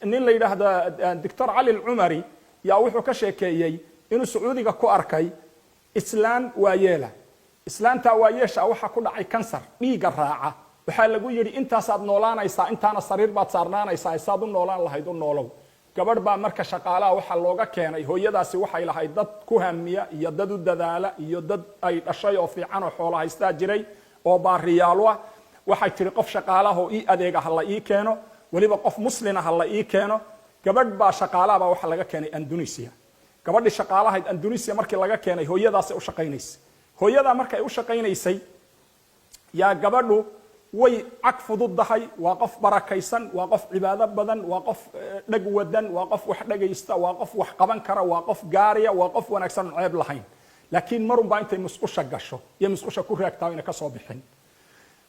Nin la yidhaahdo Doctor Cali Alcumari yaa wuxuu ka sheekeeyey inuu Sacuudiga ku arkay islaan waayeela. Islaantaa waayeesha waxaa ku dhacay kansar dhiigga raaca. Waxaa lagu yidhi, "Intaasaad noolaanaysaa, intaana sariir baad saarnaanaysaa, saad u noolaan lahayd u noolow." Gabadh baa marka shaqaalaha waxaa looga keenay. Hooyadaasi waxay lahayd dad ku hamiya iyo dad u dadaala iyo dad ay dhashay oo fiican oo xoolo haystaa jiray oo baariyaalu ah. Waxay tihi, "Qof shaqaalaha oo ii adeega ha la ii keeno, weliba qof muslina ha la ii keeno." Gabadh baa shaqaalaha baa waxaa laga keenay Andunisia. Gabadhii shaqaalahayd Andunisia markii laga keenay, hooyadaasay u shaqaynaysay. Hooyadaa markay u shaqaynaysay yaa gabadhu way cag fududdahay. Waa qof barakaysan, waa qof cibaado badan, waa qof dheg wadan, waa qof wax dhegaysta, waa qof wax qaban kara, waa qof gaariya, waa qof wanaagsan oon ceeb lahayn. Laakiin marunbaa intay musqusha gasho iyo musqusha ku raagtaa ina kasoo bixin.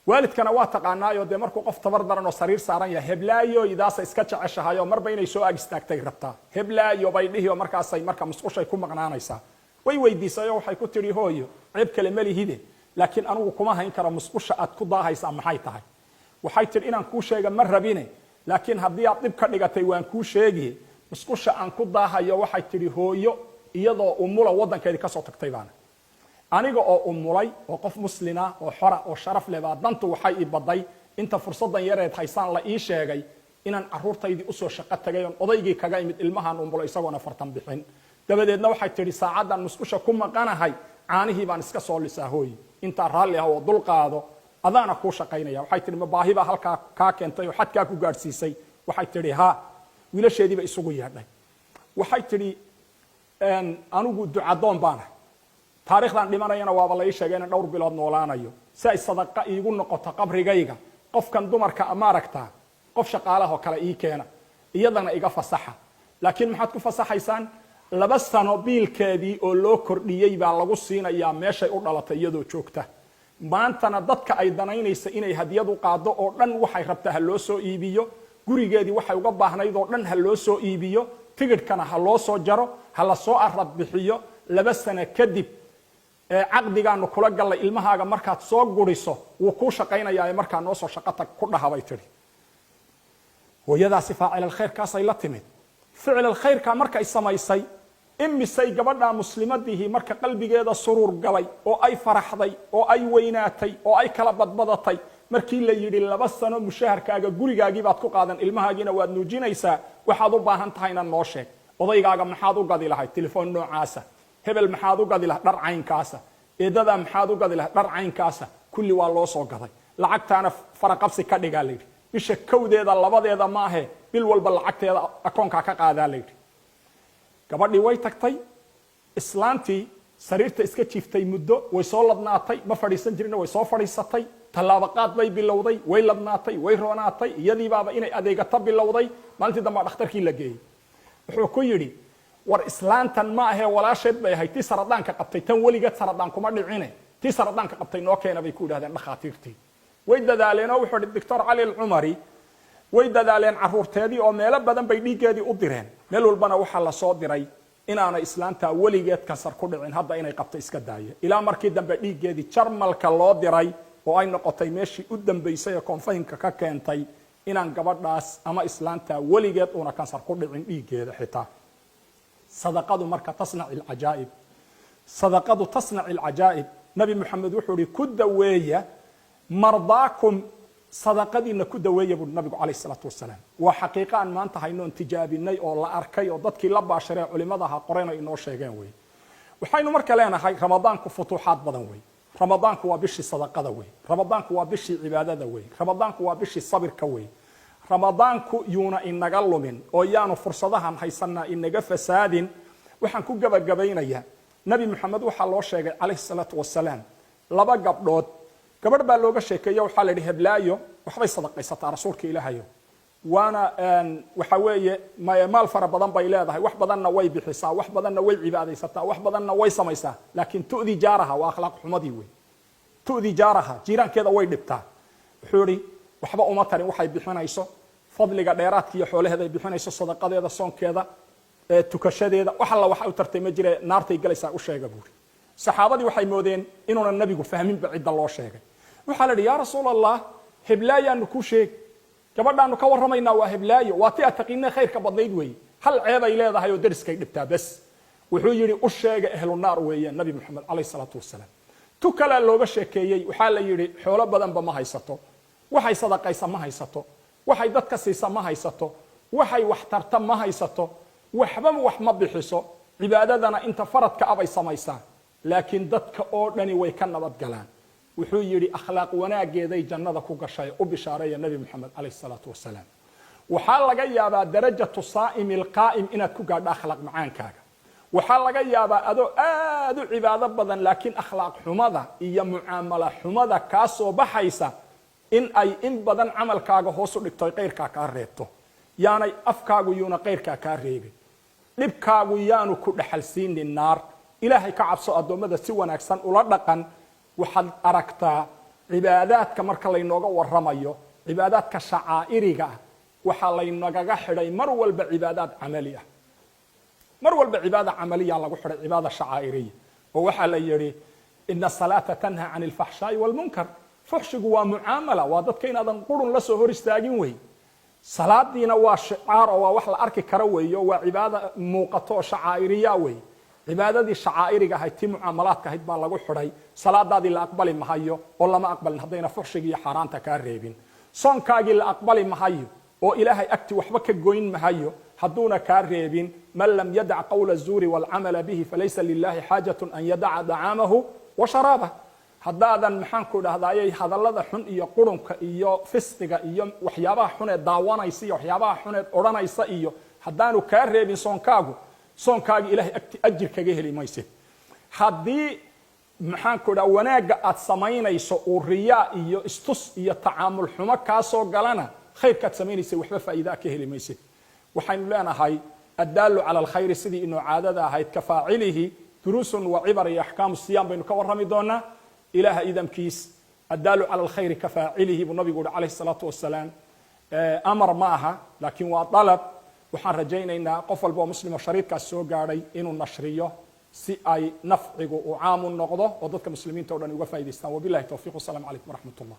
Waalidkana waa taqaanaayo dee, markuu qof tabar daran oo sariir saaran yahay, heblaayo idaasa iska jeceshahay oo marba inay soo ag istaagtay rabtaa. "Heblaayo," bay dhihi oo markaasay marka musqushay ku maqnaanaysaa. Way weydiisay oo waxay ku tidhi, "Hooyo, ceeb kale ma lihide, laakiin anigu kuma hayn karo, musqusha aad ku daahaysaa maxay tahay?" Waxay tidhi, "Inaan kuu sheega ma rabine, laakiin haddii aad dhib ka dhigatay waan kuu sheegi. Musqusha aan ku daahayo," waxay tidhi, "hooyo iyadoo umula waddankeedii kasoo tagtay baana. Aniga oo umulay oo qof muslina oo xora oo sharaf leh baa dantu waxay i baday inta fursaddan yareed haysaan la ii sheegay inaan carruurtaydii usoo shaqo tagay oon odaygii kaga imid ilmahaan umulay isagoona 40 bixin. Dabadeedna," waxay tidhi, "saacaddan musqusha ku maqanahay caanihii baan iska soo lisaa. Hooy, intaa raalli ah oo dul qaado, adaana kuu shaqaynaya." Waxay tidhi, "Ma baahi baa halkaa kaa keentay oo xadkaa ku gaadhsiisay?" Waxay tidhi, "Ha." Wiilasheediiba isugu yeedhay. Waxay tidhi, "Anigu ducadoon baanahay, taarikhdan dhimanayana waaba la ii sheegay inaan dhowr bilood noolaanayo. Si ay sadaqa iigu noqoto qabrigayga, qofkan dumarka maaragtaa, qof shaqaalahoo kale ii keena, iyadana iga fasaxa." "Laakiin maxaad ku fasaxaysaan?" 2 sano biilkeedii oo loo kordhiyey baa lagu siinayaa meeshay u dhalatay iyadoo joogta. Maantana dadka ay danaynaysa inay hadiyad u qaado oo dhan waxay rabtaa ha loo soo iibiyo, gurigeedii waxay uga baahnayd oo dhan ha loo soo iibiyo, tigidhkana ha loo soo jaro, ha la soo arad bixiyo. 2 sano kadib caqdigaanu kula gallay, ilmahaaga markaad soo guriso wuu kuu shaqaynayaa, markaa noo soo shaqo tag ku dhaha," bay tidhi. Hooyadaasi faacilal khayrkaasay la timid. Ficilal khayrkaa markay samaysay, imisay gabadhaa muslimadihii marka qalbigeeda suruur galay oo ay faraxday oo ay weynaatay oo ay kala badbadatay markii la yidhi, "2 sano mushaharkaaga gurigaagii baad ku qaadan, ilmahaagiina waad nuujinaysaa, waxaad u baahan tahayna noo sheeg. Odaygaaga maxaad u gadi lahayd? Telefoon noocaasa. Hebel maxaad u gadi lahayd? Dhar caynkaasa. Eedadaa maxaad u gadi lahayd? Dhar caynkaasa." Kulli waa loo soo gaday. Lacagtaana faraqabsi ka dhigaa layidhi. Bisha kowdeeda, labadeeda maahe, bil walba lacagteeda akoonkaa ka qaadaa layidhi. Gabadhii way tagtay. Islaantii sariirta iska jiiftay muddo way soo ladnaatay. Ma fadhiisan jirin, way soo fadhiisatay. Tallaabaqaad bay bilowday. Way ladnaatay, way roonaatay, iyadiibaaba inay adeegato bilowday. Maalintii dambaa dhakhtarkii la geeyey. Wuxuu ku yidhi, "War islaantan ma ahee, walaasheed bay ahayd tii saradaanka qabtay. Tan weligeed saradaan kuma dhicine, tii saradaanka qabtay noo keena," bay ku yidhahdeen dhakhaatiirtii. Way dadaaleen oo wuxuu yidhi Doctor Cali Alcumari, way dadaaleen caruurteedii oo meelo badan bay dhiiggeedii u direen. Meel walbana waxaa lasoo diray inaanay islaantaa weligeed kansar ku dhicin, hadda inay qabto iska daaye. Ilaa markii dambe dhiiggeedii Jarmalka loo diray oo ay noqotay meeshii u dambaysay ee confirm-ka ka keentay inaan gabadhaas ama islaantaa weligeed uuna kansar ku dhicin dhiiggeeda xitaa. Sadaqadu marka تصنع العجائب, sadaqadu تصنع العجائب. Nabi Moxamed wuxuu ihi, "Ku daweeya مرضاكم, sadaqadiina ku daweeya," buui nabigu calayh isalaatu wasalaam. Waa xaqiiqo aan maanta haynoon tijaabinay oo la arkay oo dadkii la baasharee culimadaha qoreen ay inoo sheegeen wey. Waxaynu marka leenahay, Ramadaanku futuuxaad badan wey. Ramadaanku waa bishii sadaqada wey. Ramadaanku waa bishii cibaadada wey. Ramadaanku waa bishii sabirka wey. Ramadaanku yuuna inaga lumin oo yaanu fursadahan haysanaa inaga fasaadin. Waxaan ku gebagabaynayaa, Nabi Moxamed waxaa loo sheegay calayhi salaatu wasalaam laba gabdhood. Gabadh baa looga sheekeeyo. Waxaa la yidhi, "Heblaayo waxbay sadaqaysataa, rasuulka Ilaahayo, waana waxa weeye maal fara badan bay leedahay, wax badanna way bixisaa, wax badanna way cibaadaysataa, wax badanna way samaysaa, laakiin تؤذي جارها." Waa akhlaaq xumadii wey. تؤذي جارها, jiiraankeeda way dhibtaa. Wuxuu ihi, "Waxba uma tarin waxay bixinayso, fadliga dheeraadka iyo xoolaheeda ay bixinayso, sadaqadeeda, soonkeeda, tukashadeeda, wax alla waxa u tartay ma jire, naartay galaysaa u sheega," buuri. Saxaabadii waxay moodeen inuunan nabigu fahminba cidda loo sheegay. Waxaa la idhi, "Yaa rasuul Allah, heblaayaanu kuu sheegi. Gabadhaasi sadaqay bixisaa, Gabadhaanu ka warramaynaa waa heblaayo, waa ti aad taqiinee khayrka badnayd weeye. Hal ceebay leedahay oo deriskay dhibtaa bes. Wuxuu yidhi, u sheega, ehlu naar weeyaan. Nabi Moxamed calayh salaatu wasalaam tu kalea looga sheekeeyey. Waxaa la yidhi, xoolo badanba ma haysato, waxay sadaqaysa ma haysato, waxay dadka siisa ma haysato, waxay wax tarta ma haysato, waxba wax ma bixiso, cibaadadana inta faradka abay samaysaa, laakiin dadka oo dhani way ka nabadgalaan. Wuxuu yidhi, akhlaaq wanaageeday jannada ku gashay, u bishaareeya. Nabi Moxamed calayh salaatu wasalaam, waxaa laga yaabaa darajatu saa'imi alqaa'im inaad ku gaadho akhlaaq macaankaaga. Waxaa laga yaabaa adoo aad u cibaado badan, laakiin akhlaaq xumada iyo mucaamala xumada kaa soo baxaysa in ay in badan camalkaaga hoos u dhigto, kayrkaa kaa reebto. Yaanay afkaagu yuuna kayrkaa kaa reebin, dhibkaagu yaanu ku dhaxalsiinin naar. Ilaahay ka cabso, addoommada si wanaagsan ula dhaqan. Waxaad aragtaa cibaadaadka marka laynooga warramayo, cibaadaadka shacaa'iriga ah, waxaa laynagaga xidhay mar walba cibaadaad camali ah. Mar walba cibaada camaliya lagu xidhay cibaada shacaa'iriya, oo waxaa la yidhi, ina asalaata tanha can alfaxshaa'i walmunkar. Fuxshigu waa mucaamala, waa dadka inaadan qurun la soo hor istaagin wey. Salaadiina waa shicaar oo waa wax la arki karo weeye, oo waa cibaada muuqato oo shacaa'iriya wey. Cibaadadii shacaa'iriga ahayd tii mucaamalaadka ahayd baa lagu xidhay. Salaadaadii la aqbali mahayo oo lama aqbalin haddayna fuxshiga iyo xaaraanta kaa reebin. Soonkaagii la aqbali mahayo oo Ilaahay agti waxba ka goyn mahayo hadduuna kaa reebin. Man lam yadac qawla zuuri walcamala bihi falaysa lilahi xaajatu an yadaca dacaamahu wa sharaabah. Haddaadan, maxaan ku dhahdaayey, hadallada xun iyo qurunka iyo fisqiga iyo waxyaabaha xuneed daawanaysa iyo waxyaabaha xuneed odhanaysa iyo haddaanu kaa reebin soonkaagu, soonkaagi Ilahay agti ajir kaga heli maysid. Haddii, maxaan ku dhaha, wanaagga aad samaynayso uu riyaa iyo istus iyo tacaamul xumo kaa soo galana, khayrkaad samaynaysa waxba faa'iidaa ka heli maysid. Waxaynu leenahay, addaalu cala alkhayri, sidii inoo caadada ahayd, ka faacilihi. Duruusun wa cibar iyo axkaamu siyaam baynu ka warrami doonaa Ilaaha idamkiis. Addaalu cala alkhayri ka faacilihi buu nabigu uhi calayhi salaatu wasalaam. Amar ma aha, laakiin waa dalab. Waxaan rajaynaynaa qof walba oo muslimo shariidkaas soo gaadhay inuu nashriyo si ay nafcigu uu caam u noqdo oo dadka muslimiinta o dhan uga faa'idaystaan. Wabillahi towfiq, wasalaamu calaykum waraxmat ullah.